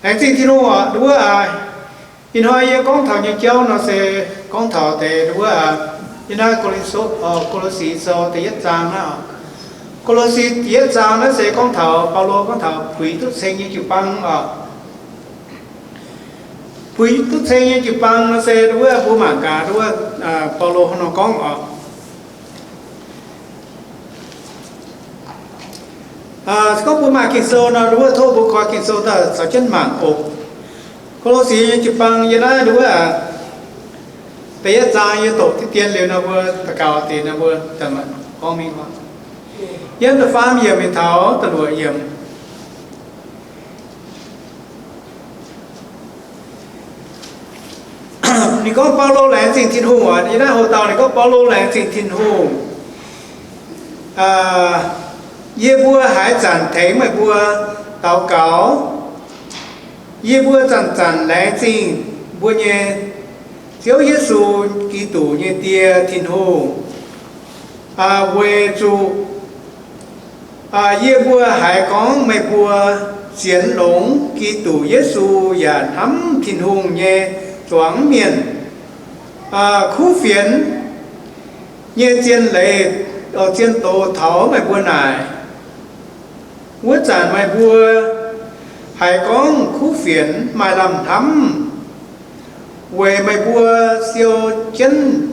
Laengz zingh Tin-Hungh oc. Wuov, ih hnoi yie gorngv taux nyei jauv nor se gorngv taux deix wuov, yie naaiv Ko^lin^to, Ko^lo^si Sou da'yietv zaang naaiv oc. Ko^lo^si da'yietv zaang naaiv se gorngv taux Baulo gorngv taux puix duqv ceng nyei jiu-baang oc. Puix duqv ceng nyei jiu-baang nor se wuov mbuo mangc gaax wuov, Baulo hnangv nor gorngv oc. Se gorngv mbuo maaih Ging-Sou nor, wuov tov mbuo koi Ging-Sou daaih caux jienv mangc oc. Ko^lo^si nyei jiu-baang yie naaiv wuov, da'yietv zaang yie doqc diqv dien liuz nor mbuo daux gaux deix nor mbuo daaih gorngv mingh oc. Yiem da'faam yiemc mingh taux da'luoqc yiemc. Ninh gorngv Baulo laengz zingh Tin-Hungh oc. Yie naaiv hoc dauh ninh gorngv Baulo laengz zingh Tin-Hungh. Yie mbuo haaix zanc tengx meih mbuo daux gaux, yie mbuo zanc-zanc laengz zingh mbuo nyei Ziouv Yesu, Giduc nyei Die Tin-Hungh, weic zuqc yie mbuo haiz gorngv meih mbuo sienx longx Giduc Yesu yaac hnamv Tin-Hungh nyei zuangx mienh. Kuv fienx nyei zien leiz, zien doz taux meih mbuo naaic. Wuov zanc meih mbuo haiz gorngv kuv fienx maaih lamh hnamv weic meih mbuo siou jienv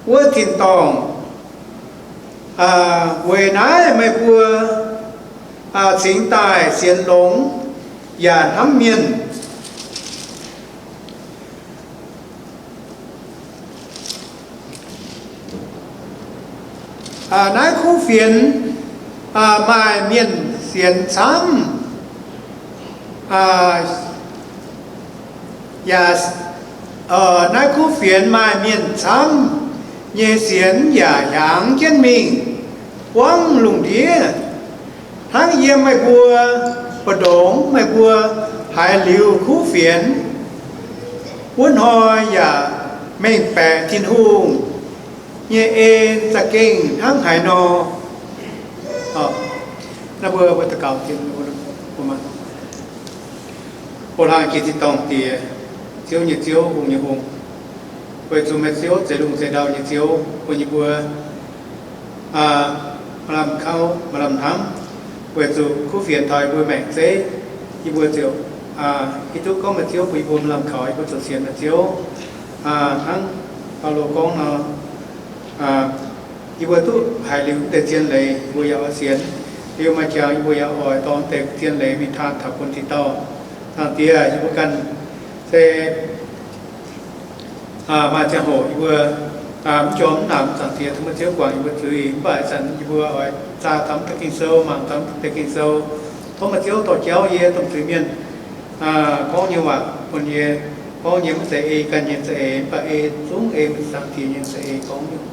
wuov tin-dorngh. Weic naaiv meih mbuo cingx daaih sienx longx yaac hnamv mienh. Naaiv kuv fienx maaih mienh sienx camv. Yaac, naaiv kuv fienx maaih mienh camv nyei sienx yaac hiaangx jienv mingh buangv lungh ndiev. Hnangv yiem meih mbuo mbu'ndongx meih mbuo haiz liuz kuv fienx wuov hnoi yaac mengh baeqc Tin-Hungh nyei en za'gengh hnangv haaix nor. Naaiv mbuo, mbuo daux gaux, O laangh jiex tin-dorngh Diex, Ziouv nyei Ziouv, hungh nyei hungh, weic zuqc meih Ziouv zeix lungh zeix ndau nyei Ziouv, bun yie mbuo maaih lamh kaux, maaih lamh hnamv, weic zuqc kuv fienx taux yie mbuo maengc zeiv, yie mbuo ziouc hiuv duqv gorngv meih Ziouv bun yie mbuo maaih lamh kaux, yie mbuo ziouc sienx meih Ziouv. Hnangv Baulo gorngv nor, yie mbuo duqv haiz liuz deix zien leiz, yie mbuo yaac oix sienx. Liuz maaih jangx yie mbuo yaac oix dorh deix zien leiz mingh taan taux bun tin-dorngh. Zaangc Diex, yie mbuo ganh se maaih ziangh hoc yie mbuo mv jorm mv namx, Zaangc Diex, tov meih Ziouv guangc yie mbuo zuiz. Mv baac ih zanc yie mbuo oix zaah taux mv deix Ging-Sou, mangc taux mv deix Ging-Sou. Tov meih Ziouv dorh jauv yie, domh zuiz-mienh, gorngv nyei waac bun yie, gorngv nyei mv zeiz ei ganh nyei za'eix, mv baac ei zungv ei meih Zaangc Diex nyei za'eix gorngv nyei.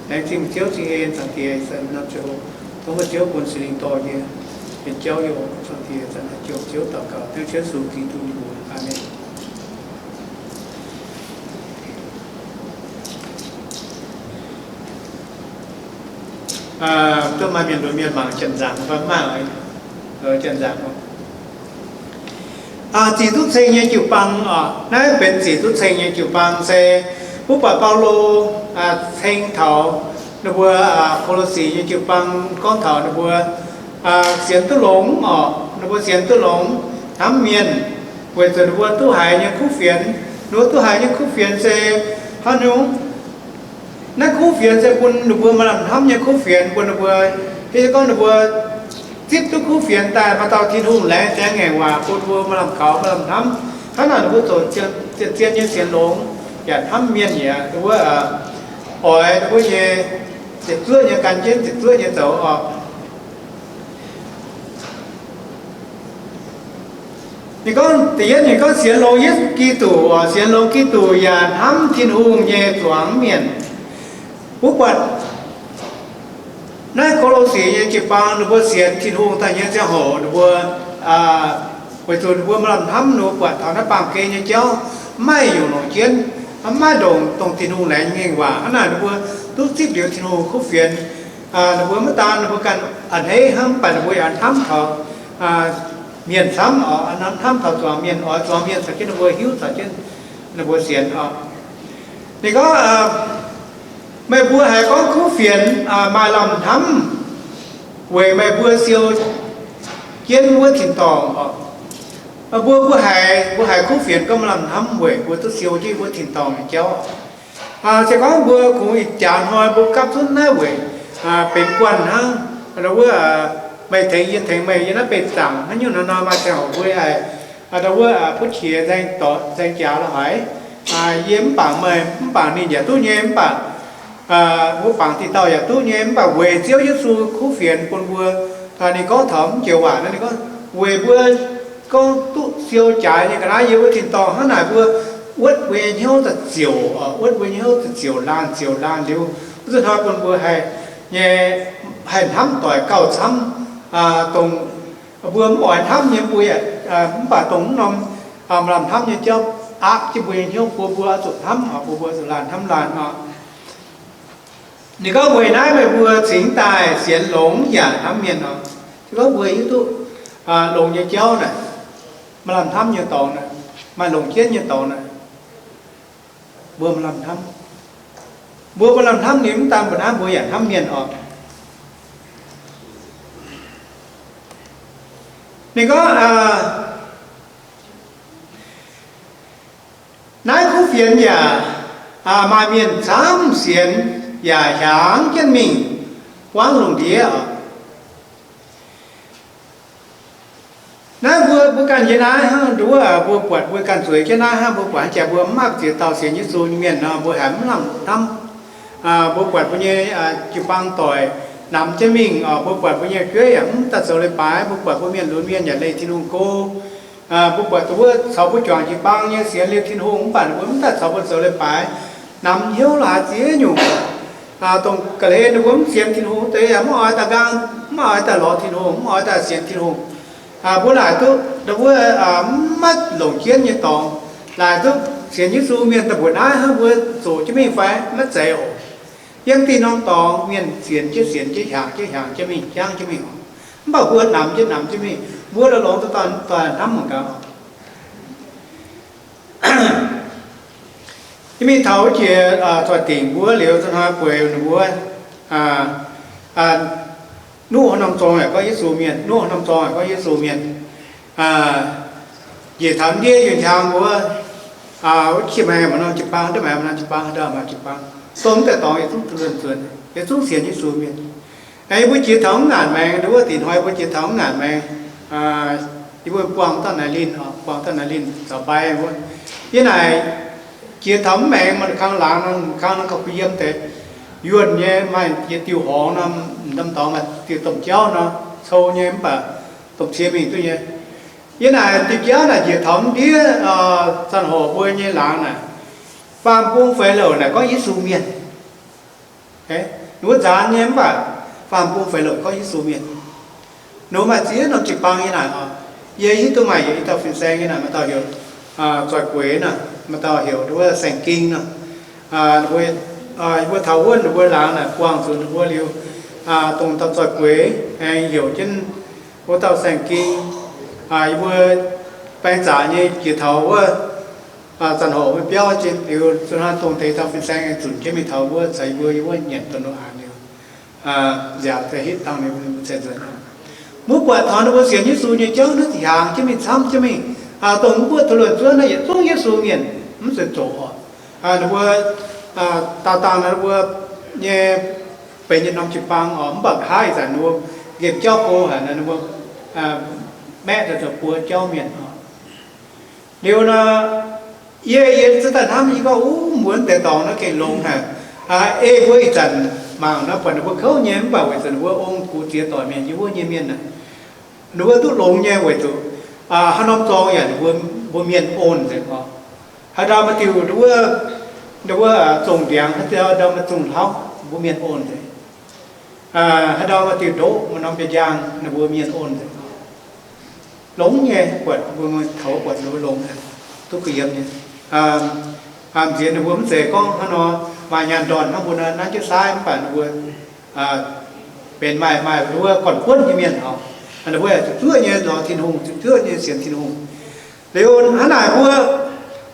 Laengz zingh meih Ziouv cing ei, Zaangc Diex, ih zanc norm ziangh hoc tov meih Ziouv bun Singx Lingh dorh yie, benx jauv yie oc. Zaangc Diex, ih zanc haaix jiex Ziouv daux gaux dengv Ziouv Yesu Giduc nyei mbuox. Aamen. Duqv maaih mienh lunx mienh mangc janx-nzangc fai mv maaih oc? Janx-nzangc oc. Zic duqv ceng nyei jiu-baang oc. Naaiv benx zic duqv ceng nyei jiu-baang se mbuo buatc Baulo ceng taux ninh mbuo Ko^lo^si nyei jiu-baang gorngv taux ninh mbuo sienx duqv longx oc, ninh mbuo sienx duqv longx hnamv mienh, weic zuqc ninh mbuo duqv haiz nyei kuv fienx, ninh mbuo duqv haiz nyei kuv fienx se hnangv nor. Naaiv kuv fienx se bun ninh mbuo maaih lamh hnamv nyei kuv fienx, bun ninh mbuo, hiuv gorngv ninh mbuo zipv duqv kuv fienx daaih maaih dauh Tin-Hungh laengz zingh ngaengc waac bun ninh mbuo maaih lamh kaux maaih lamh hnamv. Hnangv naaic ninh mbuo ziouc zien, zien nyei sienx longx yaac hnamv mienh yaac wuov, oix ninh mbuo nyei ziepc zuoqv nyei gan jienv ziepc zuoqv nyei zoux oc. Ninh gorngv da'yietv, ninh gorngv sienx longx Yesu Giduc oc, sienx longx Giduc yaac hnamv Tin-Hungh nyei zuangx mienh. Mbuo buatc naaiv Ko^lo^si nyei jiu-baang ninh mbuo sienx Tin-Hungh daaih nyei ziangh hoc ninh mbuo, weic zuqc ninh mbuo maaih lamh hnamv, ninh mbuo buatc taux naaiv baamh gen nyei jauv maiv maaih nyungc longc jienv, maiv maaih ndongc dongh Tin-Hungh laengz ngaengc waac. Hnangv naaic ninh mbuo duqv zipv liuz Tin-Hungh kuv fienx, ninh mbuo maiv daan ninh mbuo ganh a'hneiv hnangv, mv baac ninh mbuo yaac hnamv taux mienh camv oc, hnamv taux zuangx mienh, oix zuangx mienh caux jienv ninh mbuo hiuv, caux jienv ninh mbuo sienx oc. Ninh gorngv, meih mbuo haiz gorngv kuv fienx maaih lamh hnamv weic meih mbuo siou jienv wuov tin-dorngh oc. Mbuo, mbuo haiz, mbuo haiz kuv fienx gorngv maaih lamh hnamv weic mbuo duqv siou jienv wuov tin-dorngh nyei jauv. Se gorngv mbuo kungx ih jaax hnoi mbuo gapv zunv naaiv weic benx guanh hnangv, wuov, meih tengx yie, yie tengx meih, yie naaiv beih zaangc hnangv nyungc nor nor maaih ziangh hoc mbuo haiz wuov butv qiex nzaeng jaax lorh haic. Yie mv bangc meih, mv bangc ninh yaac duqv nyei, mv baac mbuo bangc dinh dauh yaac duqv nyei, mv baac weic Ziouv Yesu kuv fienx bun mbuo, ninh gorngv taux mv joux waac nor, ninh gorngv weic mbuo gorngv duqv siou jaaix nyei ga'naaiv yiem wuov tin-dorngh hnangv naaic, mbuo wuotv mbuo nyei hnyouv daaih ziouc, wuotv mbuo nyei hnyouv daaih ziouc laanh ziouc laanh liuz, wuov zanc hnoi bun mbuo haih nyei, haih hnamv doic gauh camv, dongh mbuo mv oix hnamv nyei mbuo yaac, mv baac dongh mv norm maaih lamh hnamv nyei jauv aapv jienv mbuo nyei hnyouv, bun mbuo zuqc hnamv, bun mbuo zuqc laanh hnamv laanh oc. Ninh gorngv weic naaiv meih mbuo cingx daaih sienx longx yaac hnamv mienh oc. Se gorngv mbuo hiuv duqv longx nyei jauv naaic, maaih lamh hnamv nyei dorngx naaic, maaih longc jienv nyei dorngx naaic, mbuo maaih lamh hnamv. Mbuo maaih lamh hnamv ninh mv daan mbuo hnamv, mbuo yaac hnamv mienh oc. Ninh gorngv, naaiv kuv fienx yaac maaih mienh camv sienx yaac hiaangx jienv mingh buangv lungh ndiev oc. Naaiv mbuo, mbuo ganh yie naaiv hnangv nduov, mbuo buatc mbuo ganh zueiz jienv naaiv hnangv, mbuo buatc haaix jaax mbuo mv maaih ziex dauh sienx Yesu nyei mienh nor, mbuo haiz mv lamh hnamv. Mbuo buatc mbuo nyei jiu-baang doic namx jienv mingh, mbuo buatc mbuo nyei fu'jueiv yaac mv daaih zoux leiz-baaix, mbuo buatc mbuo mienh lunx mienh yaac leih Tin-Hungh go. Mbuo buatc dongh wuov caux mbuo juangc jiu-baang nyei sienx liuz Tin-Hungh mv baac ninh mbuo mv daaih caux mbuo zoux leiz-baaix, namx hnyouv la'haaix ziex nyungc. Dongh ga'hlen ninh mbuo mv sienx Tin-Hungh deix yaac mv oix daaih nqaang, mv oix daaih lorz Tin-Hungh, mv oix daaih sienx Tin-Hungh. Mbuo laaic duqv dongh wuov mv maaih longc jienv nyei dorngx, laaic duqv sienx Yesu mienh daaih mbuoqc naaiv hnangv, mbuo zoqc jienv mingh fai maiv zeiz oc. Yiem dih norm dorngx mienh sienx jienv sienx jienv, hiaangx jienv hiaangx jienv mingh, jangv jienv mingh oc. Mv baac mbuo namx jienv namx jienv mingh, mbuo la'longx daaih hnamv mangc gaax oc. Yie mingh taux jiex zoih dingc mbuo liuz, za'hnoi bueix ninh mbuo nuqv haaix norm zorng yaac gorngv Yesu mienh, nuqv haaix norm zorng yaac gorngv Yesu mienh. Njiec taux ndiev yunh hiaang mbuo, wuov qiex maengx maaih norm jiu-baang, ndiev maengx maaih norm jiu-baang, ndau maaih jiu-baang, dongh deix dorngx yietc zungv duqv luonh zuonx, yietc zungv sienx Yesu mienh. Aengx mbuo jiex taux mv ngaanc maengx, nduov wuov dingc hnoi mbuo jiex taux mv ngaanc maengx, yie mbuo buangh dauh naaic linh, buangh dauh naaic linh caux mbai wuov. Yie naaic jiex taux mv maengx maaih kang laangz nor, kang nor gauh kuh yiem deix, yuonh nyei maaih yietc diuh horngz nor, m'ndorm dorngx maaih diuh domh jauv nor, cou nyei mv baac domh cie mingh duqv nyei. Yie naaic diuh jauv naaic njiec taux mv ndiev, zanc hoc mbuo nyei laangz naaic, faam bung feix louc naaic gorngv Yesu mienh. Ninh mbuo nzaanx nyei mv baac faam bung feix louc gorngv Yesu mienh. Ninh mbuo maaih ziex norm jiu-baang nyei naaic oc. Yie hiuv duqv maaih yietc i dauh fin-saeng nyei naaic, maaih dauh heuc Zoih Gueix naaic, maaih dauh heuc nduov Saeng-Ging naaic. Yie mbuo taux wuov ninh mbuo laangz naaic buangh zuqc ninh mbuo liuz, dongh dauh Zoih Gueix aengx heuc jienv wuov dauh Saeng-Ging. Yie mbuo baeng zaqc nyei jiex taux wuov zanc hoc mbuo biauv jiex liuz, zunh hnangv dongh deix dauh fin-saeng aengx zunc jienv mingh taux wuov caux yie mbuo, yie mbuo nyanc donh lo aac liuz, nziaauc daaih hitv dangh liuz, mbuo ceix nzuonx. Mbuo buatc taux ninh mbuo sienx Yesu nyei jauv naaiv hiaangx jienv mingh, camv jienv mingh, dongh mbuo duqv luonh zuov naaiv yietc zungv Yesu mienh, mv zuqc zoqc oc. Ninh mbuo daauh dangh ninh mbuo nyei benx nyei norm jiu-baang oc, mv baac nqa'haav ih zanc ninh mbuo nqemh jauv go haic, ninh mbuo maeqv daaih zoux buo jauv mienh oc. Liuz nor, yie, yie zungv daaih hnamv, yie gorngv, Uv, mbuo deix dorngx naaiv gengh longx haic. Ei mbuo ih zanc mangc nor, buatc ninh mbuo kouv nyei, mv baac weic zuqc ninh mbuo ong-gux ziex doic mienh, yie mbuo nyei mienh naaic, ninh mbuo duqv longx nyei weic zuqc haaix norm zorng yaac ninh mbuo, mbuo mienh onv nzengc oc. Haaix ndau maaih diuh, ninh mbuo, ninh mbuo zongh ndiangx, haaix ndau maaih zongh hlauv, mbuo mienh onv nzengc. Haaix ndau maaih diuh ndoqv, maaih norm biaa njang, ninh mbuo mienh onv nzengc. Longx nyei, buatc mbuo taux buatc ninh mbuo longx, duqv gu'nyuoz nyei. M'nziex ninh mbuo mv zeiz gorngv hnangv nor maaih nyaanh ndorn hnangv mbuo naaiv jienv saaiv, mv baac ninh mbuo benx maaih, maaih ninh mbuo gorn-buonv nyei mienh oc. Mbuo zuqc zuov nyei lorz Tin-Hungh, zuqc zuov nyei sienx Tin-Hungh. Liuz hnangv naaic mbuo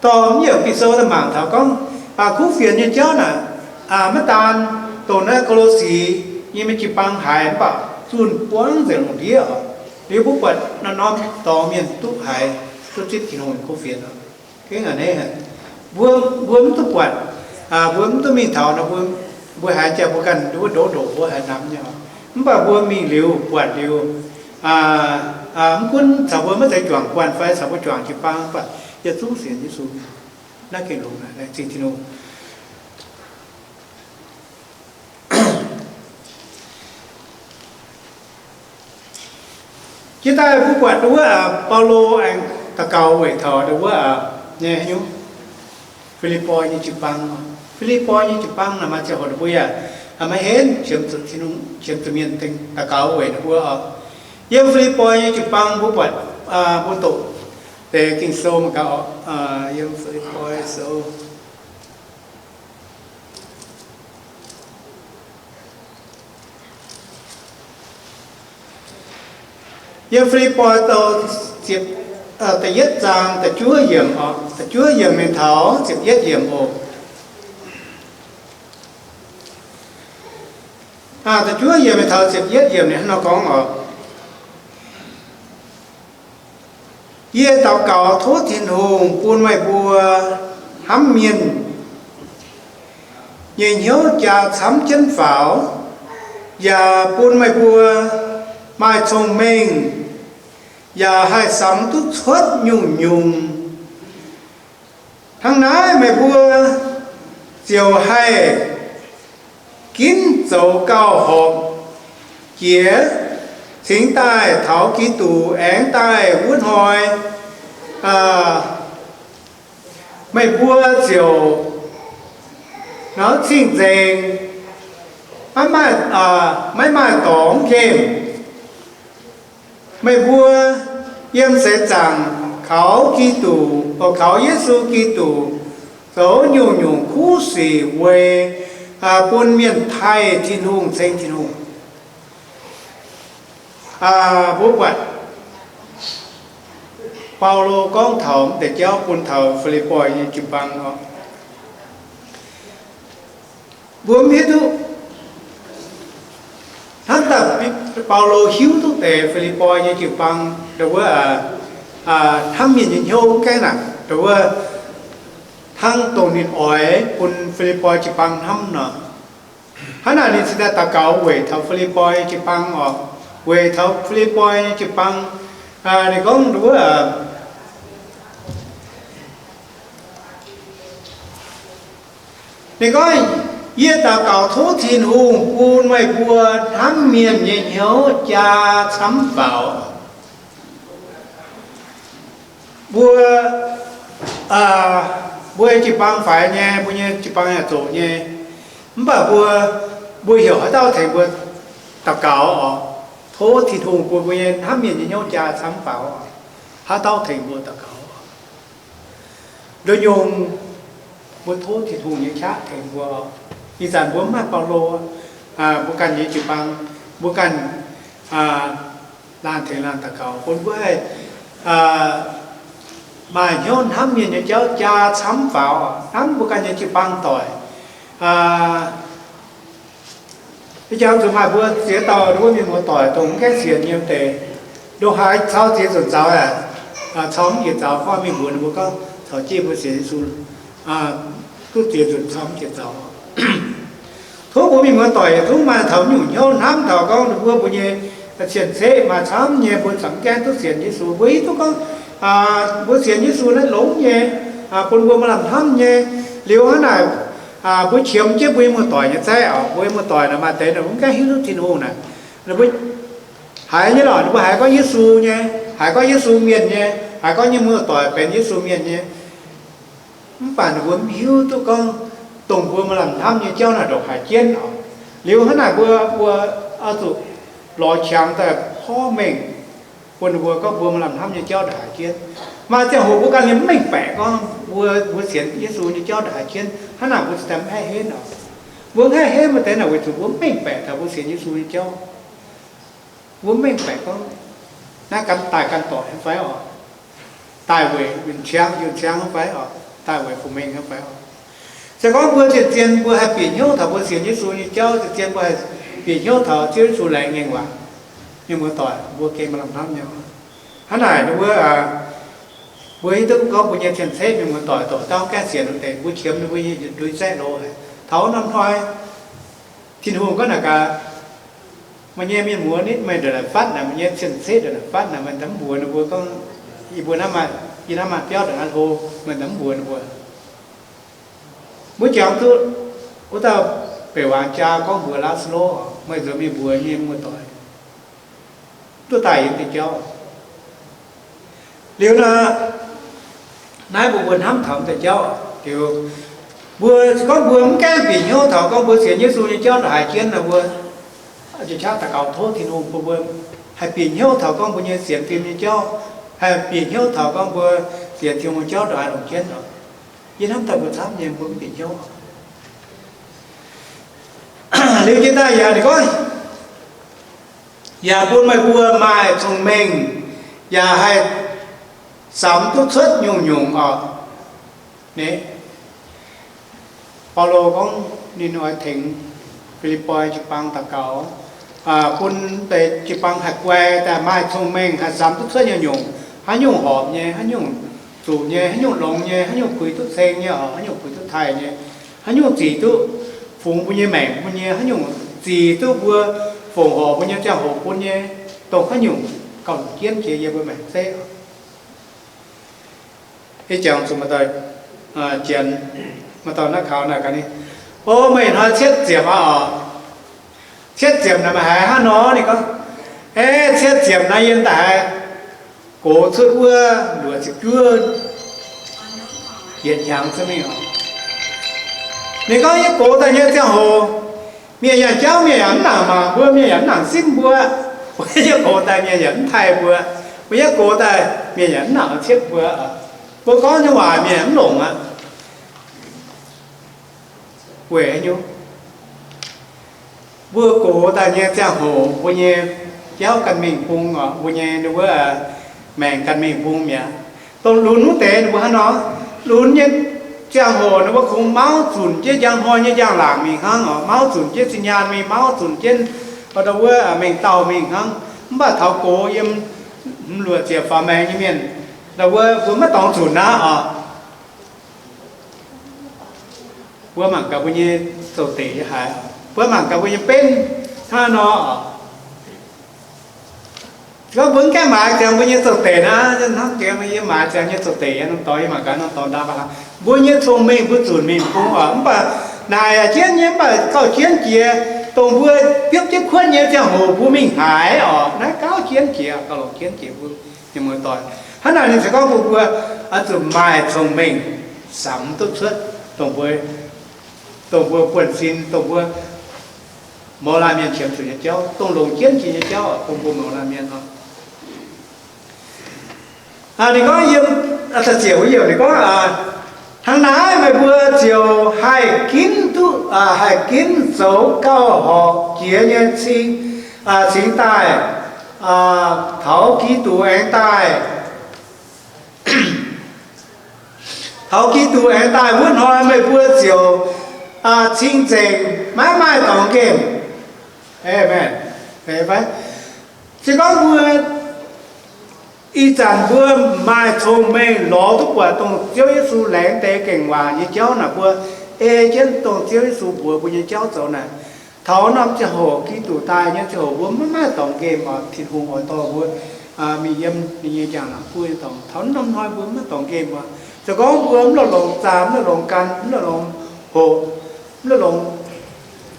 dorh mv yiemc Ging-Sou daaih mangc taux gorngv, kuv fienx nyei jauv naaic, maiv daan dongh naaiv Ko^lo^si nyei mienh jiu-baang haiz mv baac zunh buangv nzengc lungh ndiev oc. Liuz mbuo buatc naaiv norm dorngx mienh duqv haiz, duqv zipv Tin-Hungh nyei kuv fienx oc. Gengh a'hneiv, mbuo, mbuo mv duqv buatc, mbuo mv duqv mingh taux nor, mbuo, mbuo haiz jaax mbuo ganh nduov ndoqv ndoqc mbuo haiz namx nyei oc. Mv baac mbuo mingh liuz buatc liuz, mv gunv caux mbuo maiv zeiz juangc guanh fai caux mbuo juangc jiu-baang, mv baac yietc zungv sienx Yesu mienh, naaiv gengh longx haic, laengz zingh Tin-Hungh. Jiez daaih mbuo buatc ndau wuov, Baulo aengx daux gaux weic taux ndau wuov nyei haaix nyungc, Fi^lipv^poi nyei jiu-baang. Fi^lipv^poi nyei jiu-baang naaic maaih ziangh hoc ninh mbuo yaac maiv henv, qiemx zuqc Tin-Hungh, qiemx zuqc mienh daux gaux weic ninh mbuo oc. Yiem Fi^lipv^poi nyei jiu-baang mbuo buatc, mbuo doqc deix Ging-Sou mangc gaax oc. Yiem Fi^lipv^poi Sou Yiem Fi^lipv^poi da'yietv zaang da'juov yiemc oc, da'juov yiemc mingh taux ziepc yietv yiemc oc. Da'juov yiemc mingh taux ziepc yietv yiemc ninh hnangv nor gorngv oc: Yie daux gaux tov Tin-Hungh bun meih mbuo hnamv mienh nyei hnyouv jaa camv jienv faaux, yaac bun meih mbuo maaih cong-mengh, yaac haih samx duqv cuotv nyungc-nyungc. Hnangv naaiv meih mbuo ziouc haih ginv zoux gauh horpc jiex, cingx daaih taux Giduc aengx daaih wuov hnoi, meih mbuo ziouc cing nzengc, maiv maaih dorngx nqemh. Meih mbuo yiem seix zaangc kaux Giduc, kaux Yesu Giduc zoux nyungc-nyungc kuv sic weic bun mienh taaih Tin-Hungh, ceng Tin-Hungh. Mbuo buatc Baulo gorngv taux m'deix jauv bun taux Fi^lipv^poi nyei jiu-baang oc. Mbuo mv hiuv duqv hnangv daaih Baulo hiuv duqv deix Fi^lipv^poi nyei jiu-baang ndau wuov hnamv mienh nyei hnyouv gaengh naaic, ndau wuov hnangv dongh ninh oix bun Fi^lipv^poi jiu-baang hnamv nor. Hnangv naaic ninh cingx daaih daux gaux weic taux Fi^lipv^poi jiu-baang oc, weic taux Fi^lipv^poi nyei jiu-baang. Ninh gorngv ndau wuov, ninh gorngv, Yie daux gaux tov Tin-Hungh bun meih mbuo hnamv mienh nyei hnyouv jaa camv faaux. Mbuo, mbuo nyei jiu-baang faix nyei, mbuo nyei jiu-baang yaac zoqc nyei. Mv baac mbuo, mbuo heuc haaix dauh tengx mbuo daux gaux oc? Tov Tin-Hungh bun mbuo nyei hnamv mienh nyei hnyouv jaa camv faaux. Haaix dauh tengx mbuo daux gaux? Nduov nyungc, mbuo tov Tin-Hungh nyei qaqv tengx mbuo. Ih zanc mbuo mv maaih Baulo, mbuo ganh nyei jiu-baang, mbuo ganh laanh tengx laanh daux gaux bun mbuo haih maaih hnyouv hnamv mienh nyei jauv jaa camv faaux, hnamv mbuo ganh nyei jiu-baang doic. Ih jangx zuqc maaih mbuo ziex dauh nduov mienh muoz-doic dongh mv gaengh sienx nyei deix, ndongc haaix cau ziex nzunc zaux aqv, cau mv jiex zaux, gorngv mingh mbuox ninh mbuo gorngv caux jienv mbuo sienx Yesu, duqv ziex nzunc cau mv jiex zaux. Tov mbuo mienh muoz-doic yietc zungv maaih taux nyungc hnyouv hnamv taux gorngv ninh mbuo, mbuo nyei cien-ceqv maaih camv nyei, mbuo za'gengh duqv sienx Yesu. Mbuo hiuv duqv gorngv mbuo sienx Yesu naaiv longx nyei, bun mbuo maaih lamh hnamv nyei. Liuz hnangv naaic, mbuo qiemx jienv mbuo nyei muoz-doic nyei zaeqv oc. Mbuo nyei muoz-doic naaic maaih deix ninh mv gaengh hiuv duqv Tin-Hungh naaic, ninh mbuo haiz nyei lorqc, ninh mbuo haiz gorngv Yesu nyei, haiz gorngv Yesu mienh nyei, haiz gorngv nyei muoz-doic benx Yesu mienh nyei. Mv baac ninh mbuo mv hiuv duqv gorngv dongh mbuo maaih lamh hnamv nyei jauv naaic ndongc haaix jienv oc. Liuz hnangv naaic mbuo, mbuo oix zuqc lorz qangx daaih porv mengh bun ninh mbuo gorngv mbuo maaih lamh hnamv nyei jauv ndongc haaix jienv. Maaih ziangh hoc mbuo ganh liemh mv mengh baeqc gorngv mbuo, mbuo sienx Yesu nyei jauv ndongc haaix jienv. Hnangv naaic mbuo cingx daaih mv haih henv oc. Mbuo mv haih henv maaih deix naaic weic zuqc mbuo mv mengh baeqc taux mbuo sienx Yesu nyei jauv. Mbuo mv mengh baeqc gorngv Naaiv gan daaih gan doic nyei fai oc? Daaih weic yunh ciangv, yunh ciangv nyei fai oc? Daaih weic fungx mengh nyei fai oc? Se gorngv mbuo zien-zien mbuo haih bieqc hnyouv taux mbuo sienx Yesu nyei jauv, zien-zien mbuo haih bieqc hnyouv taux Ziouv Yesu laengz ngaengc waac, mienh muoz-doic, mbuo gengh maaih lamh hnamv nyei. Hnangv naaic ninh mbuo, mbuo hiuv duqv gorngv mbuo nyei cien-ceqv mienh muoz-doic doqc dauh gaengh sienx wuov deix, mbuo qiemx ninh mbuo nyei yietc ndui zaeqv loz haic. Taux norm hnoi Tin-Hungh gorngv naaic gaax, meih nyei mienh muoz nitv meih ndongc naaic fatv naaic, meih nyei cien-ceqv ndongc naaic fatv naaic, meih daaih mv mbuox ninh mbuo gorngv, yie mbuo naaiv maaih, yie naaiv maaih biauv ndongc naaiv hlo, meih daaih mv mbuox ninh mbuo. Mbuo jangx duqv wuov dauh beic waangc jaa gorngv mbuox Laa^saa^lo, meih nzuonx mingh mbuox mienh muoz-doic, duqv daaih yiem deix jauv. Liuz nor, naaiv mbuo mbuo hnamv taux deix jauv liuz, mbuo gorngv mbuo mv gaengh bieqc hnyouv taux gorngv mbuo sienx Yesu nyei jauv ndongc haaix jienv nor, mbuo qaqv daux gaux tov Tin-Hungh bun mbuo haih bieqc hnyouv taux gorngv mbuo nyei sienx fim nyei jauv, haih bieqc hnyouv taux gorngv mbuo sienx Tin-Hungh nyei jauv ndongc haaix longc jienv oc. Yie hnamv daaih mbuo camv nyei mbuo mv bieqc hnyouv. Liuz jienv daaih yaac ninh gorngv, yaac bun meih mbuo maaih cong-mengh, yaac haih samx duqv cuotv nyungc-nyungc oc. Baulo gorngv ninh oix tengx Fi^lipv^poi jiu-baang daux gaux, bun deix jiu-baang haih guai daaih maaih cong-mengh, haih samx duqv cuotv nyungc-nyungc, haaix nyungc horpc nyei, haaix nyungc zuqc nyei, haaix nyungc longx nyei, haaix nyungc puix duqv ceng nyei oc, haaix nyungc puix duqv taaih nyei, haaix nyungc zic duqv fungx mbuo nyei maengc, mbuo nyei haaix nyungc zic duqv mbuo fongc horc mbuo nyei ziangh hoc bun nyei, dongh haaix nyungc gauh longc jienv jiex yiem mbuo maengc zeiv. Ih jangx zuqc maaih dauh, janx, maaih dauh naaiv kaux naaic gaax ninh, O, meih ih hnoi cietv ziepc aqv oc. Cietv ziepc naaic meih haiz hnangv nor? Ninh gorngv, E, cietv ziepc naaiv yie daaih haiz gox cuotv wuov luoqc ziepc juov yietc hnyangx zungv mingh oc. Ninh gorngv yie gox daaih nyei ziangh hoc, mienh yaac jauv, mienh yaac mv nangc mangc mbuo, mienh yaac mv nangc simv mbuo. Mbuo yie gox daaih mienh yaac mv taaih mbuo. Mbuo yie gox daaih mienh yaac mv nangc cietv mbuo. Mbuo gorngv nyei waac mienh yaac mv longc aqv. Weic haaix nyungc? Mbuo gox daaih nyei ziangh hoc mbuo nyei jauv ganh mingh bung oc, mbuo nyei ninh wuov maengc ganh mingh bung mi'aqv. Dongh lunx wuov deix ninh mbuo hnangv nor, lunx nyei ziangh hoc ninh mbuo kungx mauv zunc jienv njang hnoi nyei njang-laangc mingh hnangv oc, mauv zunc jienv zinh nyaanh mingh, mauv zunc jienv ndau wuov mengh dauh mingh hnangv. Mv baac taux gox yiem hmz luoqc ziepc faaux maengx nyei mienh, ndau wuov mbuo maiv dorngx zunc aqv oc. Mbuo mangc gaax mbuo nyei zoux deic nyei haaix, mbuo mangc gaax mbuo nyei benv hnangv nor oc. Gorngv mbuo mv gaengh maaiz ziangx mbuo nyei zoux deic naaiv, hnangv jiex yie maaiz ziangx nyei zoux deic, yie norm dorngx, yie mangc gaax norm dorngx ndau baac, mbuo nyei cong-mengh mbuo zunc mingh bung oc, mv baac naaic yaac jienv nyei, mv baac gauh jienv jiex, dongh mbuo biopv jienv kuotv nyei ziangh hoc mbuo mingh haaix oc, naaiv gauh jienv jiex, gauh longc jienv jiex mbuo nyei muoz-doic. Hnangv naaic ninh se gorngv mbuo, mbuo oix zuqc maaih cong-mengh samx duqv cuotv, dongh mbuo, dongh mbuo buonv-sin, dongh mbuo mouz laanh mienh qiemx zuqc nyei jauv, dongh longc jienv jiex nyei jauv, dongh mbuo mouz laanh mienh oc. Ninh gorngv yiem, ziouc wuov youh ninh gorngv, Hnangv naaiv meih mbuo ziouc haih ginv duqv, haih ginv zoux gauh horpc jiex nyei cing, cingx daaih, taux Giduc aengx daaih, taux Giduc aengx daaih wuov hnoi meih mbuo ziouc cing-nzengc, maiv maaih dorngx nqemh. Aamen. Se gorngv mbuo ih zanc mbuo maaih cong-mengh lorz duqv buatc dongh Ziouv Yesu laengz deix gaengh waac nyei jauv naaic, mbuo ei jienv dongh Ziouv Yesu mbuox mbuo nyei jauv zoux naaic, taux norm ziangh hoc Giduc daaih nyei ziangh hoc mbuo maiv maaih dorngx nqemh oc. Tin-Hungh oix dorh mbuo mingh yiem ninh nyei njang-laangc guoqv nyei dorngx. Taux norm hnoi mbuo maiv maaih dorngx nqemh oc. Se gorngv mbuo mv lorz longx zaah, mv lorz longx gan, mv lorz longx hoqc, mv lorz longx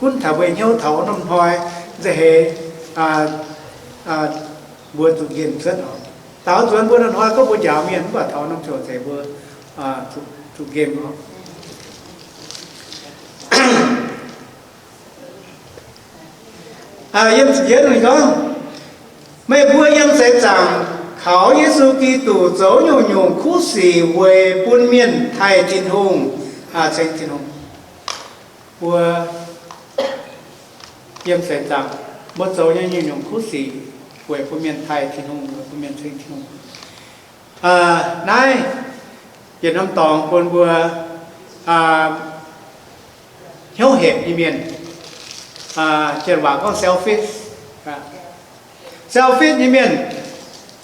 gunv taux mbuo hnyouv taux norm hnoi nza'heix mbuo zuqc nqemh cuotv oc. Daaux nzuonx mbuo norm hnoi gorngv mbuo njaaux mienh mv baac taux norm ziouc zeiz mbuo zuqc nqemh oc. Yiem ziepc yietv ninh gorngv, meih mbuo yiem seix zaangc kaux Yesu Giduc zoux nyungc-nyungc kuv sic weic bun mienh taaih Tin-Hungh, ceng Tin-Hungh. Mbuo yiem seix zaangc mbuo zoux nyei nyungc-nyungc kuv sic, weic bun mienh taaih Tin-Hungh, weic bun mienh ceng Tin-Hungh. Naaiv yietc norm dorngx bun mbuo hnyouv hepc nyei mienh, janx waac gorngv selfish. Selfish nyei mienh,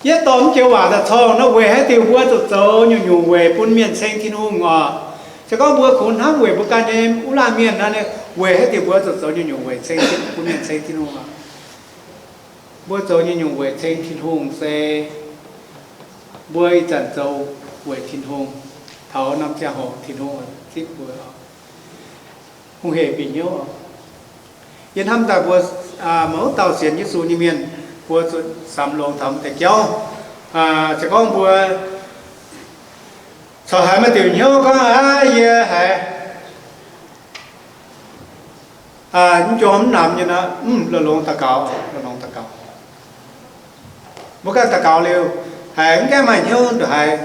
yietv dorh mv joux waac daaih corngh nor, weic haaix diuc mbuo zuqc zoux nyungc-nyungc weic bun mienh ceng Tin-Hungh oc? Se gorngv mbuo kungx hnamv weic mbuo ganh nyei wuov laanh mienh nor, weic haaix diuc mbuo zuqc zoux nyungc-nyungc weic ceng, bun mienh ceng Tin-Hungh oc? Mbuo zoux nyungc-nyungc weic ceng Tin-Hungh se mbuo ih zanc zoux weic Tin-Hungh, taux norm ziangh hoc Tin-Hungh zipv mbuo, hungh hec bieqc hnyouv oc. Yie hnamv daaih mbuo mouz dauh sienx Yesu nyei mienh, mbuo zuqc samx longx taux deix jauv. Se gorngv mbuo corc haiz maaih diuc hnyouv gorngv, aav, yie haiz mv njormh mv namx nyei nor, mv, longx daux gaux, longx daux gaux. Mbuo ganh daux gaux liuz, haiz mv gaengh maaih hnyouv haiz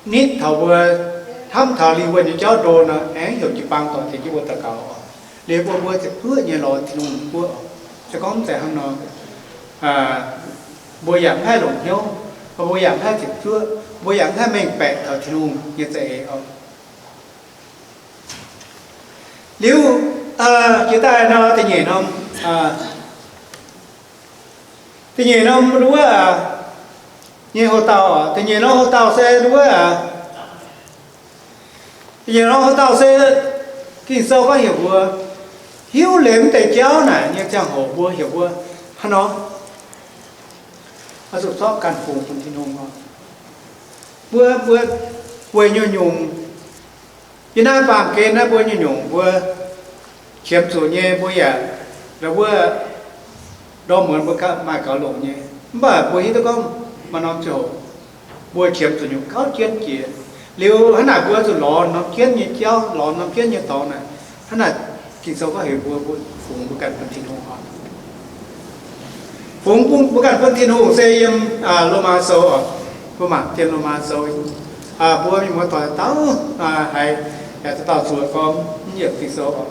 nitv taux mbuo, hnamv taux lingh wuonh nyei jauv ndo nor, aengx heuc jiu-baang dorh tengx jienv mbuo daux gaux oc. Liuz mbuo, mbuo ziepc zuoqv nyei lorz Tin-Hungh mbuo oc. Se gorngv mv zeiz hnangv nor, mbuo yaac mv haih longc hnyouv, mbuo yaac mv haih ziepc zuoqv, mbuo yaac mv haih mengh baeqc taux Tin-Hungh nyei za'eix oc. Liuz jiex daaih nor, da'nyeic norm, da'nyeic norm wuov nyei houx-dauh, da'nyeic norm houx-dauh se wuov, da'nyeic norm houx-dauh se Ging-Sou gorngv heuc mbuo hiuv liuz mv deix jauv naaic nyei ziangh hoc mbuo heuc mbuo hnangv nor, oix zuqc zorqv ganh fungx bun Tin-Hungh oc. Mbuo, mbuo weic nyungc-nyungc, yie naaiv baamh gen naaiv mbuo nyungc-nyungc mbuo qiemx zuqc nyei mbuo yaac, wuov, ndorm muonz mbuo maaih gaux longc nyei. Mv baac mbuo hiuv duqv gorngv maaih norm ziangh hoc mbuo qiemx zuqc nyungc gauh jienv jiex. Liuz hnangv naaic mbuo zuqc lorz norm jienv nyei jauv, lorz norm jienv nyei dorngx naaic. Hnangv naaic Ging-Sou gorngv heuc mbuo, mbuo fungx mbuo ganh bun Tin-Hungh oc. Fungx mbuo ganh bun Tin-Hungh se yiem Lomaa Sou oc. Mbuo mangc Dien Lomaa Sou, mbuo mienh muoz-doic dauh dauh haiz yaac dauh dauh zuoqc gorngv mv yiemc Ging-Sou oc.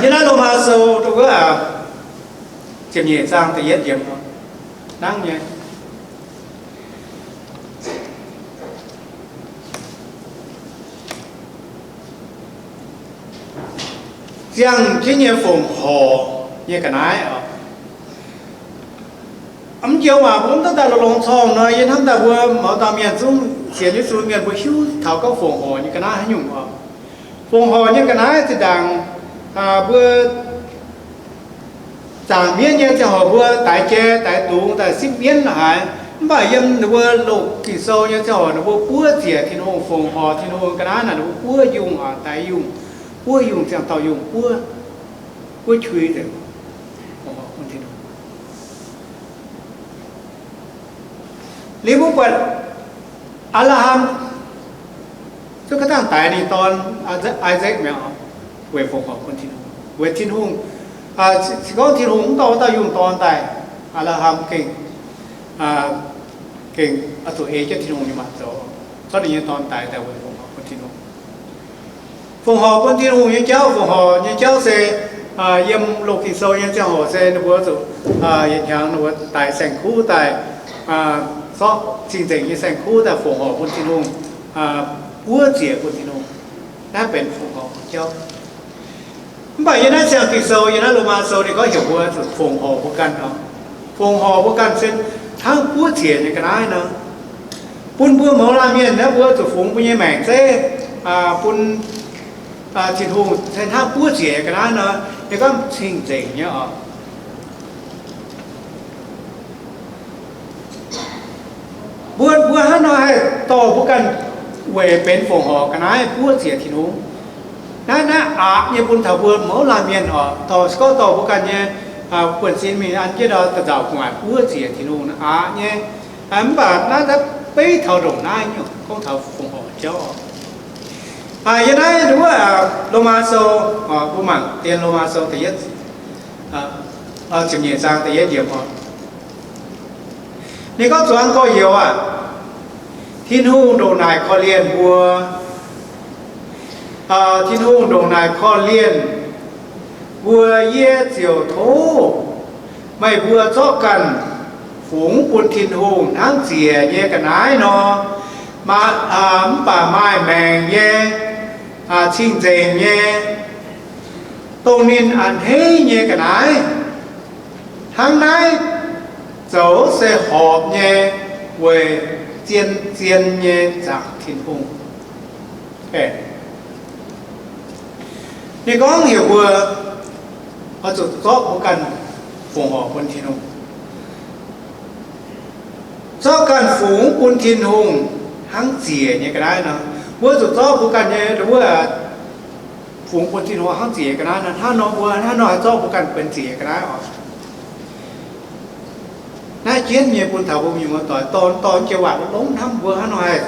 Yiem naaiv Lomaa Sou wuov, ziepc nyeic zaang da'yietv yiemc nangv nyei. Ziangh jienv nyei fongc horc nyei ga'naaiv oc. Mv joux waac mbuo mv daaih longx-longx corngh nor, yie hnamv daaih mbuo mouz dauh mienh zungv sienx Yesu mienh mbuo hiuv taux gorngv fongc horc nyei ga'naaiv haaix nyungc oc. Fongc horc nyei ga'naaiv zinh ndaangc mbuo zaangc mienv nyei ziangh hoc mbuo daix jai, daix dungz, daaih sipv mienv haic. Mv baac yiem ninh mbuo loz Ging-Sou nyei ziangh hoc ninh mbuo buov ziec Tin-Hungh, fongc horc Tin-Hungh ga'naaiv naaic ninh mbuo buov yungh, daix yungh, buov yungh ziangh dauh yungh buov, buov qui nzengc. Liuz mbuo buatc Apc^laa^ham zuqc ga'dangh daix ninh dorn, Isaac mi'aqv, weic fongc horc bun Tin-Hungh, weic Tin-Hungh, se gorngv Tin-Hungh mv dorh wuov dauh yungh dorn daaih, Apc^laa^ham gengh, gengh oix zuqc ei jienv Tin-Hungh nyei maanc zoux, zorqv ninh nyei dorn daix daaih weic fongc horc bun Tin-Hungh. Fongc horc bun Tin-Hungh nyei jauv, fongc horc nyei jauv se yiem loz Ging-Sou nyei ziangh hoc se ninh mbuo zuqc yietc hnyangx ninh mbuo daix saeng-kuv daaih, zorqv cing-nzengc nyei saeng-kuv daaih fongc horc bun Tin-Hungh, buov ziec bun Tin-Hungh. Naaiv benx fongc horc nyei jauv. Mv baac yiem naaiv ziangh Ging-Sou, yiem naaiv Lomaa Sou ninh gorngv heuc mbuo zuqc fongc horc mbuo ganh nor. Fongc horc mbuo ganh se hnangv buov ziec nyei ga'naaiv nor. Bun mbuo mouz laanh mienh naaiv mbuo zuqc fungx mbuo nyei maengc zeiv bun Tin-Hungh se hnangv buov ziec nyei ga'naaiv nor, ninh gorngv cing-nzengc nyei oc. Mbuo, mbuo hnangv nor haih dorh mbuo ganh weic benx fongc horc ga'naaiv buov ziec Tin-Hungh. Naaiv, naaiv aqc nyei bun taux mbuo mouz laanh mienh oc, dorh, se gorngv dorh mbuo ganh nyei buonv-sin mingh an jienv nor, da'nzauc gu'nguaaic buov ziec Tin-Hungh aqc nyei. Mv baac naaiv, naaiv beiv taux ndongc naaiv nyungc gorngv taux fongc horc jauv oc. Yiem naaiv wuov Lomaa Sou, mbuo mangc dien Lomaa Sou da'yietv, ziepc nyeic zaang da'yietv yiemc oc. Ninh gorngv zuangx gorx-youz aah, Tin-Hungh ndongc naaic korv-lienh mbuo. Tin-Hungh ndongc naaic korv-lienh Mbuo yie ziouc tov meih mbuo zorqv ganh fungx bun Tin-Hungh hnangv ziec nyei ga'naaiv nor, mv baac maaih maengc nyei, cing-nzengc nyei, dongh ninh a'hneiv nyei ga'naaiv. Hnangv naaiv zoux se horpc nyei weic zien-zien nyei zaangc Tin-Hungh. Ninh gorngv heuc mbuo oix zuqc zorqv mbuo ganh fongc horc bun Tin-Hungh, zorqv ganh fungx bun Tin-Hungh hnangv ziec nyei ga'naaiv nor. Mbuo zuqc zorqv mbuo ganh nyei wuov fungx bun Tin-Hungh hnangv ziec ga'naaiv nor. Hnangv nor mbuo hnangv nor haih zorqv mbuo ganh benx ziec ga'naaiv oc. Naaiv jienv nyei bun taux mbuo mienh muoz-doic dorh dorh jiex waac longx hnamv mbuo hnangv nor haih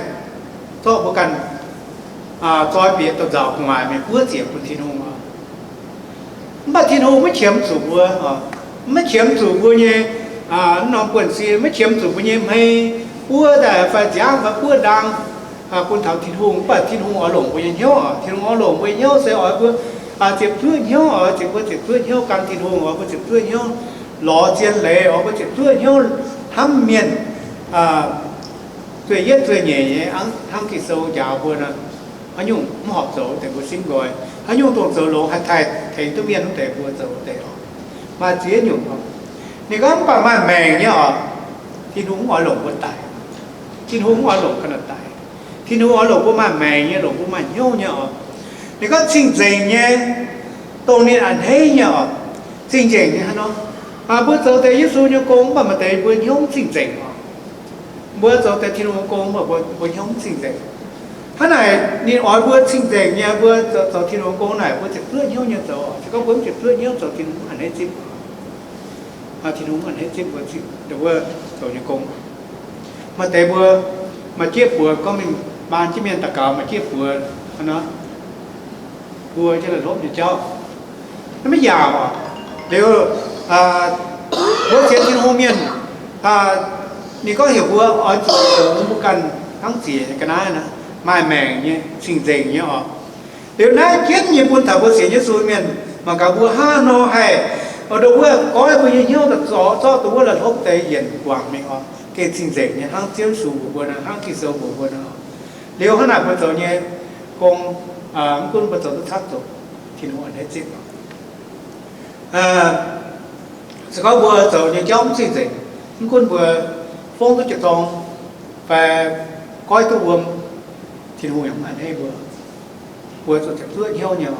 zorqv mbuo ganh zoi bieqc douz-nzauc gu'nguaaic mingh buov ziec bun Tin-Hungh oc. Mv baac Tin-Hungh maiv qiemx zuqc mbuo, maiv qiemx zuqc mbuo nyei norm buonv-sin, maiv qiemx zuqc mbuo nyei hmei buov daaih fai nziaamv fai buov ndaang bun taux Tin-Hungh. Mv baac Tin-Hungh oix longc mbuo nyei hnyouv oc. Tin-Hungh oix longc mbuo nyei hnyouv se oix mbuo ziepc zuoqv hnyouv oc, ziepc mbuo ziepc zuoqv hnyouv gan Tin-Hungh, oix mbuo ziepc zuoqv hnyouv lorz zien leiz, oix mbuo ziepc zuoqv hnyouv hnamv mienh zueih yietv zueih nyeic nyei, hnangv Ging-Sou njaaux mbuo nor, haaix nyungc mv horpc zoux deix mbuo simv nqoi, haaix nyungc dongh zoux longx haih taaih tengx duqv mienh wuov deix mbuo zoux deix oc. Maaih ziex nyungc oc. Ninh gorngv mv baac maaih maengc nyei oc, Tin-Hungh mv oix longc mbuo daic. Tin-Hungh mv oix longc ga'naaiv daic. Tin-Hungh oix longc mbuo maaih maengc nyei, longc mbuo maaih hnyouv nyei oc. Ninh gorngv cing-nzengc nyei, dongh ninh a'hneiv nyei oc. Cing-nzengc nyei hnangv nor, mbuo zoux deix Yesu nyei gong mv baac maaih deix mbuo hnyouv mv cing-nzengc oc. Mbuo zoux deix Tin-Hungh gong mv baac mbuo hnyouv mv cing-nzengc. Hnangv naaic ninh oix mbuo cing-nzengc nyei, mbuo zoux Tin-Hungh gong naaic mbuo ziepc zuoqv hnyouv nyei zoux oc. Se gorngv mbuo mv ziepc zuoqv hnyouv zoux, Tin-Hungh mv a'hneiv zipv. Tin-Hungh mv a'hneiv zipv mbuo, wuov zoux nyei gong. Maaih deix mbuo maaih jieqv buoz gorngv mingh maan jienv mienh daux gaux maaih jieqv buoz nor, mbuo jienv la'hlopv nyei jauv, maiv yaac oc. Liuz mbuo sienx Tin-Hungh mienh, ninh gorngv heuc mbuo oix zuqc fungx mbuo ganh hnangv ziec nyei ga'naaiv nor, maaih maengc nyei, cing-nzengc nyei oc. Liuz naaiv jienv nyei bun taux mbuo sienx Yesu mienh, mangc gaax mbuo hnangv nor haih ndo wuov goiv mbuo nyei hnyouv daaih zorqv, zorqv ndo wuov la'hlopv deix yienc guangc mingh oc, gengh cing-nzengc nyei hnangv Ziouv Yesu mbuox mbuo nor, hnangv Ging-Sou mbuox mbuo nor. Liuz hnangv naaic mbuo zoux nyei gong, mv gunv mbuo zoux duqv camv zoqc, Tin-Hungh a'hneiv zipv. Se gorngv mbuo zoux nyei jauv mv cing-nzengc, mv gunv mbuo fongv duqv jiez zorng fai goiv duqv wuom, Tin-Hungh yaac mv a'hneiv mbuo. Mbuo zuqc ziepc zuoqv hnyouv nyei.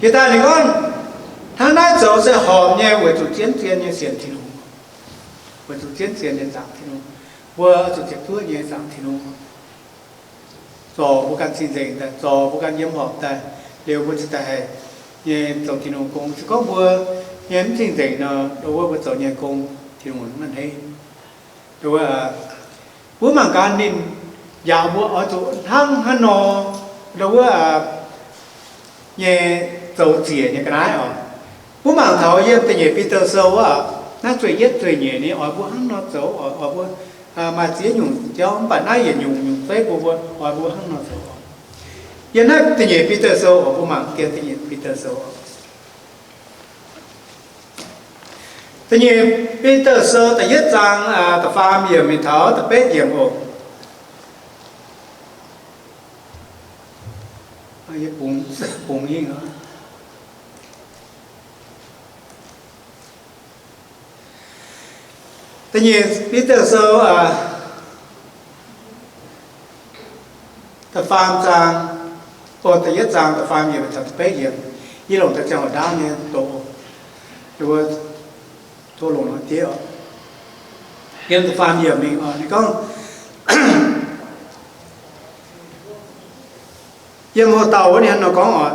Jiex daaih ninh gorngv, hnangv naaiv zoux se horpc nyei weic zuqc zien-zien nyei sienx Tin-Hungh, weic zuqc zien-zien nyei zaangc Tin-Hungh. Mbuo zuqc ziepc zuoqv nyei zaangc Tin-Hungh, zorc mbuo ganh cing-nzengc daaih, zorc mbuo ganh yiem horpc daaih, liuz mbuo cingx daaih haih nyei zoux Tin-Hungh gong. Se gorngv mbuo nyei mv cing-nzengc nor, ndo wuov mbuo zoux nyei gong Tin-Hungh mv a'hneiv. Ndo wuov, mbuo mangc gaax ninh njaaux mbuo oix zuqc hnangv haaix nor, ndo wuov, nyei zoux ziec nyei ga'naaiv oc. Mbuo mangc taux yiem da'nyeic Bide Sou wuov, naaiv zueih yietv zueih nyeic ninh oix mbuo hnangv nor zoux oc. Oix mbuo maaih ziex nyungc jauv, mv baac naaiv yietc nyungc nyungc zeiv bun mbuo oix mbuo hnangv nor zoux oc. Yiem naaiv da'nyeic Bide Sou oc, mbuo mangc dien da'nyeic Bide Sou oc. Da'nyeic Bide Sou da'yietv zaang da'faam yiemc mingh taux da'betv yiemc oc. Yie bungx, bungx hingh oc. Da'nyeic Bide Sou da'faam zaang, o, da'yietv zaang da'faam yiemc taux da'betv yiemc. Yie longc daaih ziangh hoc ndaauv nyei doqc, tov longc nor diev oc. Yiem da'faam yiemc mingh oc, ninh gorngv, yiem hoc dauh wuov ninh hnangv nor gorngv oc,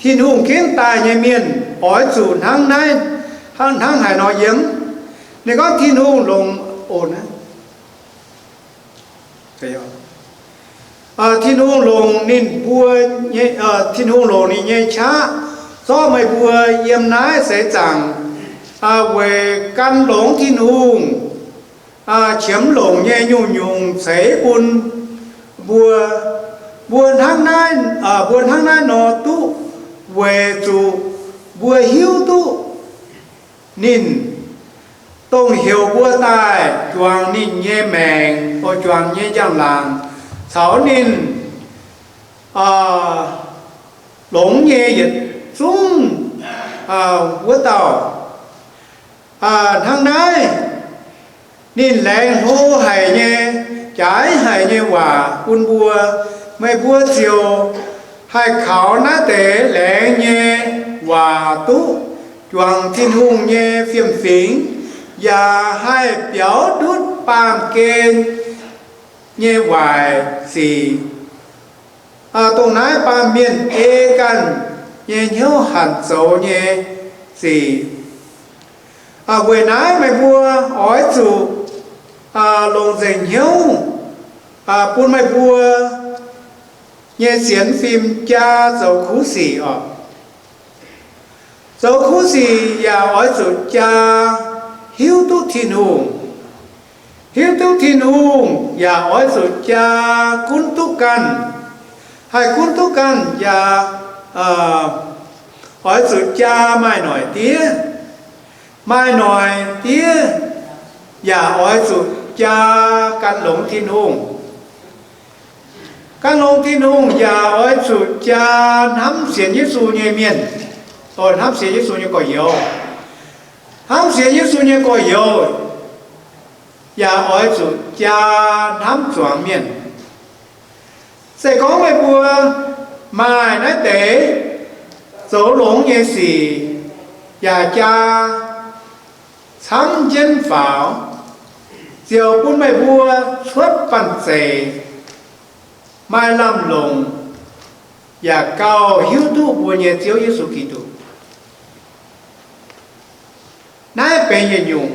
Tin-Hungh ginv daaih nyei mienh oix zuqc hnangv naaiv, hnangv haaix nor yiem? Ninh gorngv Tin-Hungh longc, o, naaiv Tin-Hungh longc ninh mbuo, Tin-Hungh longc ninh nyei qaqv zorqv meih mbuo yiem naaiv seix zaangc weic gan longx Tin-Hungh qiemx longc nyei nyungc-nyungc ceix bun mbuo. Mbuo hnangv naaiv, mbuo hnangv naaiv nor duqv Weic zuqc mbuo hiuv duqv ninh dongh heuc mbuo daaih juangc ninh nyei maengc, o, juangc nyei njang-laangc, caux ninh longx nyei yietc zungv wuov dauh. Hnangv naaiv, ninh laengz hlo haic nyei, jaaix haic nyei waac bun mbuo, meih mbuo ziouc haih kaux naaiv deix laengz nyei waac duqv juangc Tin-Hungh nyei fiem-fingx, yaac haih biaux ndutv baamh gen nyei waaic sic, dongh naaiv baamh mienh ei ganh nyei hnyouv hanc zoux nyei sic. Weic naaiv meih mbuo oix zuqc longc nzengc hnyouv bun meih mbuo nyei sienx fim jaa zoux kuv sic oc. Zoux kuv sic yaac oix zuqc jaa hiuv duqv Tin-Hungh. Hiuv duqv Tin-Hungh yaac oix zuqc jaa gunv duqv ganh. Haih gunv duqv ganh yaac oix zuqc jaa maaih noic diev. Maaih noic diev yaac oix zuqc jaa gan longx Tin-Hungh. Gan longx Tin-Hungh yaac oix zuqc jaa hnamv sienx Yesu nyei mienh, o, hnamv sienx Yesu nyei gorx-youz. Hnamv sienx Yesu nyei gorx-youz yaac oix zuqc jaa hnamv zuangx mienh. Se gorngv meih mbuo maaih naaiv deix zoux longx nyei sic yaac jaa camv jienv faaux, ziouc bun meih mbuo cuotv banh zeic, maaih lamh longc, yaac gauh hiuv duqv mbuo nyei Ziouv Yesu Giduc. Naaiv benx yietc nyungc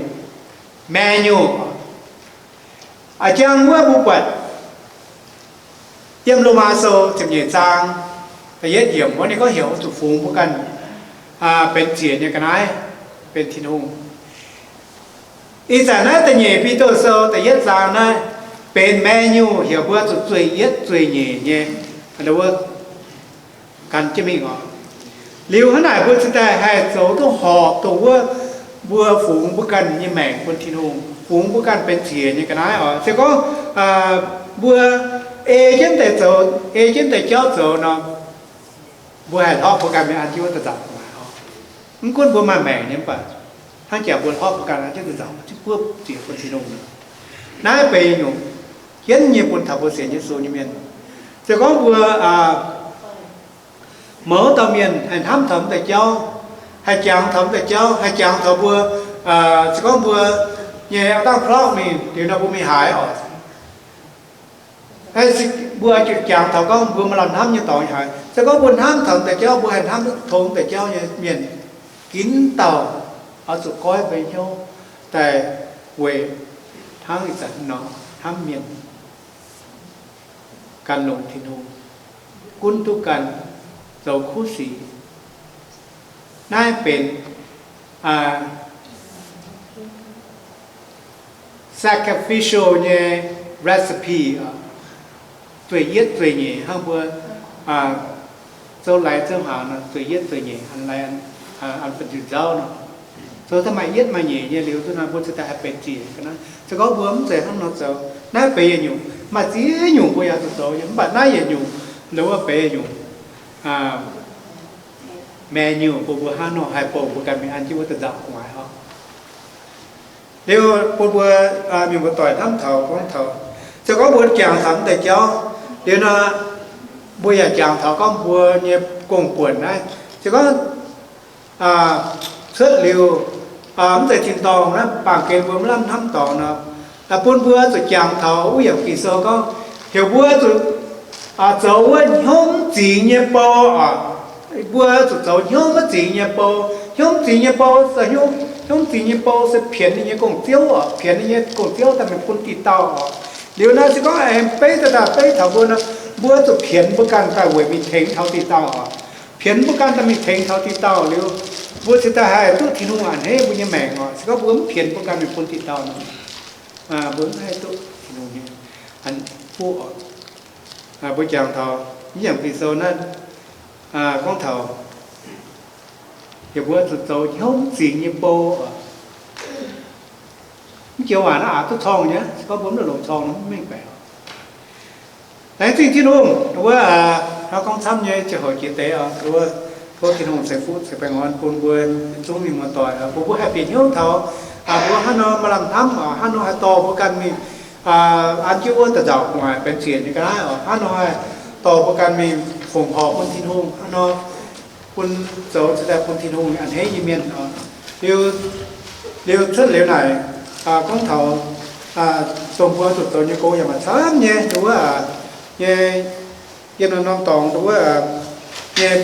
maengx nyungc. A'jang wuov mbuo buatc yiem Lomaa Sou ziepc nyeic zaang da'yietv yiemc wuov, ninh gorngv heuc oix zuqc fungx mbuo ganh benx ziec nyei ga'naaiv benx Tin-Hungh. Ih zanc naaiv da'nyeic Bide Sou da'yietv zaang naaiv benx maengx nyungc heuc mbuo zuqc zueih yietv zueih nyeic nyei wuov gan jienv mingh oc. Liuz hnangv naaic mbuo cingx daaih haih zoux duqv horpc dongh wuov mbuo fungx mbuo ganh nyei maengc bun Tin-Hungh, fungx mbuo ganh benx ziec nyei ga'naaiv oc. Se gorngv mbuo ei jienv deix zoux, ei jienv deix jauv zoux nor, mbuo haih hlorpv mbuo ganh mingh an jienv wuov deix nzauc gu'nguaaic oc. Mv gunv mbuo maaih maengc nyei mv baac hnangv jaax mbuo hlorpv mbuo ganh an jienv deix nzauc, buov ziec bun Tin-Hungh. Naaiv benx nyungc jienv nyei bun taux mbuo sienx Yesu nyei mienh. Se gorngv mbuo mouz dauh mienh haih hnamv taux mv deix jauv, haih jangx taux mv deix jauv, haih jangx taux mbuo, se gorngv mbuo nyei aa dangh plorqv mingh liuz nor mbuo mingh haaix oc. Mbuo jangx taux gorngv mbuo maaih lamh hnamv nyei dorngx haaix. Se gorngv mbuo hnamv taux mv deix jauv, mbuo haih hnamv tong mv deix jauv nyei mienh, ginv dauh oix zuqc goiv mbuo nyei hnyouv daaih weic hnangv ih zanc nor hnamv mienh, gan longx Tin-Hungh, gunv duqv ganh, zoux kuv sic. Naaiv benx sacrificial nyei recipe, zueih yietv zueih nyeic hnangv mbuo zoux lai zoux hnaangx nor, zueih yietv zueih nyeic an lai an banh zuqc nzauv nor, zoux daaih maaih yietv maaih nyeic nyei liuz duqv nor, mbuo cingx daaih haih benx ziec ga'naaiv. Se gorngv mbuo mv zeiz hnangv nor zoux, naaiv benx yietc nyungc. Maaih ziex nyungc mbuo yaac zuqc zoux nyei, mv baac naaiv yietc nyungc, liuz wuov benx yietc nyungc maengx nyungc bun mbuo hnangv nor haih bouh mbuo ganh mingh an jienv wuov deix nzauc gu'nguaaic oc. Liuz bun mbuo mienh muoz-doic hnamv taux gorngv taux, se gorngv mbuo jangx taux mv deix jauv, liuz nor mbuo yaac jangx taux gorngv mbuo nyei gong-buonc naaiv, se gorngv cuotv liuz mv zeiz tin-dorngh naaiv, baamh gen mbuo mv lamh hnamv dorngx nor, bun mbuo zuqc jangx taux wuov yiemc Ging-Sou gorngv heuc mbuo zuqc zoux wuov hnyouv mv zingx nyei bou oc. Mbuo zuqc zoux hnyouv mv zingx nyei bou. Hnyouv mv zingx nyei bou se, hnyouv mv zingx nyei bou se pienx ninh nyei gong-ziouv oc, pienx ninh nyei gong-ziouv daaih mingh bun diqc dauh oc. Liuz naaiv se gorngv aengx beiv daaih, daaih beiv taux mbuo nor, mbuo zuqc pienx mbuo ganh daaih weic mingh tengx taux diqc dauh oc. Pienx mbuo ganh daaih mingh tengx taux diqc dauh liuz, mbuo cingx daaih haih duqv Tin-Hungh a'hneiv mbuo nyei maengc oc. Se gorngv mbuo mv pienx mbuo ganh mingh bun diqc dauh nor, mbuo mv haih duqv Tin-Hungh nyei an fuqv oc. Mbuo jangx taux mv yiemc Ging-Sou naaiv gorngv taux Yie mbuo zuqc zoux hnyouv zingx nyei bou. Mv joux waac naaiv aqc duqv corng nyei, se gorngv mbuo mv longc corng nor mv mengh baeqc. Laengz zingh Tin-Hungh wuov, hnangv gorngv camv nyei ziangh hoc jiex deix oc, wuov, tov Tin-Hungh ceix fuqv ceix baengh orn bun mbuo zungv mienh muoz-doic, bun mbuo haih bieqc hnyouv taux mbuo hnangv nor maaih lamh hnamv oc, hnangv nor haih dorh mbuo ganh mingh an jienv wuov da'nzauc gu'nguaaic benx zienc nyei ga'naaiv oc, hnangv nor haih dorh mbuo ganh mingh fongc horc bun Tin-Hungh, hnangv nor bun zoux ceix daaih bun Tin-Hungh a'hneiv nyei mienh oc. Liuz, liuz cuotv liuz naaic, gorngv taux dongh mbuo zuqc zoux nyei gong yaac maaih camv nyei, wuov, nyei, yiem norm-norm dorngx wuov, nyei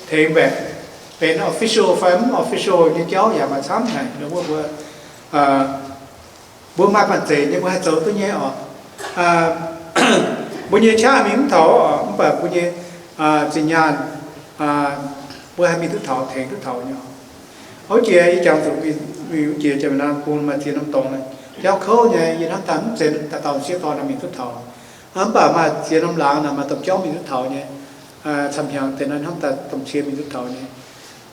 tengx mbaeqc, benx official fai mv official nyei jauv yaac maaih camv haic. Wuov mbuo, mbuo maaih banh zeic nyei mbuo haih zoux duqv nyei oc. Mbuo nyei qaqv mingh mv taux oc, mv baac mbuo nyei zinh nyaanh mbuo haih mingh duqv taux, tengx duqv taux nyei oc. Ov jiex yie jangx zuqc mingh wuov jiex jiex nor bun maaih ziex norm dorngx jauv kouv nyei, yie hnamv daaih mv zeiz dauh dauh sieqv dorn naaic mingh duqv taux. Mv baac maaih ziex norm laangz naaic maaih domh jauv mingh duqv taux nyei. Camv-hnyangx deix naaiv hnamv daaih domh cie mingh duqv taux nyei.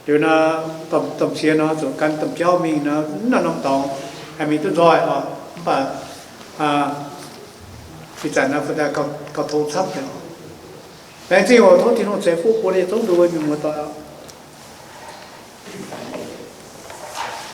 Liuz nor, domh cie nor zuqc gan domh jauv mingh nor, mv norm dorngx haih mingh duqv nzoih oc. Mv baac ih zanc naaiv gauh tong camv deix. Laengz zingh oc, tov Tin-Hungh ceix fuqv bun yie zungv nduov mienh muoz-doic oc.